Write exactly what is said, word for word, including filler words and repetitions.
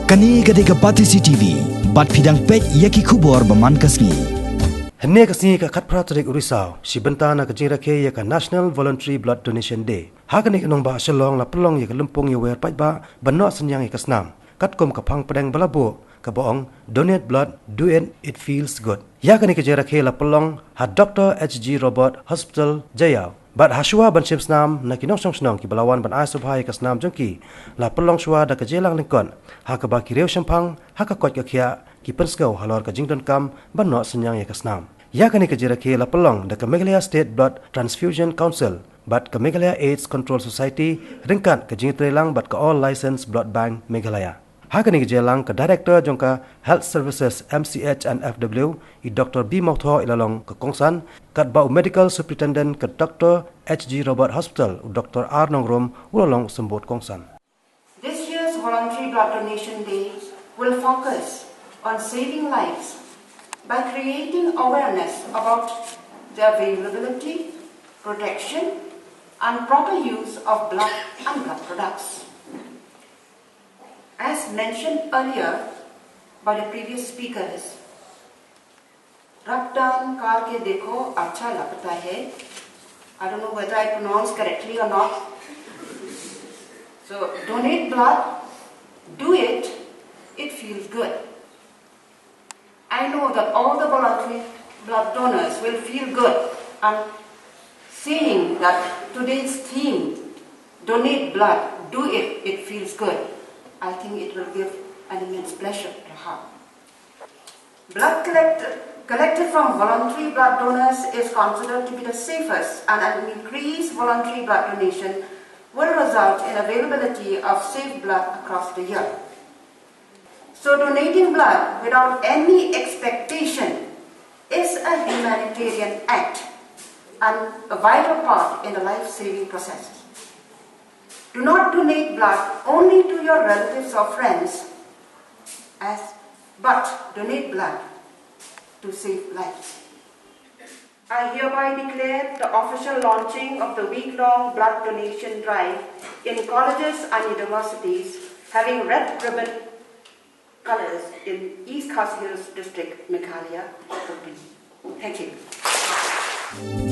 Kane ka dei ka Batesi T V, bad phi dang peit ïa ki khubor ba man ka sngi. Hynne ka sngi ka khatphra tarik u Risaw, shi bynta na ka jingrakhe ïa ka National Voluntary Blood Donation Day. Ha kane ka nongbah Shillong la pynlong ïa ka lympung ïawer paidbah ban noh synñiang ïa ka snam. Katkum ka phang pdeng ba la buh, kaba ong, "Donate blood, do it, it feels good." Ïa kane ka jingrakhe la pynlong ha Doctor H G Robert Hospital, Jaïaw. Bad ha shuwa ban shim snam na ki nongshong shnong kiba la wan ban ai sngewbha ïa ka snam jong ki, la pynlong shuwa da ka jingïalang lyngkot, ha kaba ki riewshemphang ha ka koit ka khiah ki pynsngew halor ka jingdonkam ban noh synñiang ïa ka snam. Ïa kane ka jingrakhe la pynlong da ka Meghalaya State Blood Transfusion Council bad ka Meghalaya AIDS Control Society, ryngkat ka jingtreilang bad ka All Licensed Blood Bank Meghalaya. Ha kane ka jingïalang ka Director jong ka Health Services, M C H and F W, i Doctor B Mawthoh, i la long ka kongsan, katba u Medical Superintendent ka Doctor H G Robert Hospital, u Doctor R Nongrum, u la long u symbud kongsan. This year's Voluntary Blood Donation Day will focus on saving lives by creating awareness about the availability, protection, and proper use of blood and blood products. As mentioned earlier by the previous speakers, रक्तदान करके देखो, अच्छा लगता है. I don't know whether I pronounce correctly or not. So, donate blood, do it, it feels good. I know that all the voluntary blood donors will feel good, and seeing that today's theme, "Donate blood, do it, it feels good," I think it will give an immense pleasure to her. Blood collect- collected from voluntary blood donors is considered to be the safest, and an increased voluntary blood donation will result in availability of safe blood across the year. So, donating blood without any expectation is a humanitarian act and a vital part in the life-saving process. Do not donate blood only to your relatives or friends, as, but donate blood to save lives. I hereby declare the official launching of the week-long blood donation drive in colleges and universities having red ribbon colors in East Khasi Hills District, Meghalaya, open. Thank you.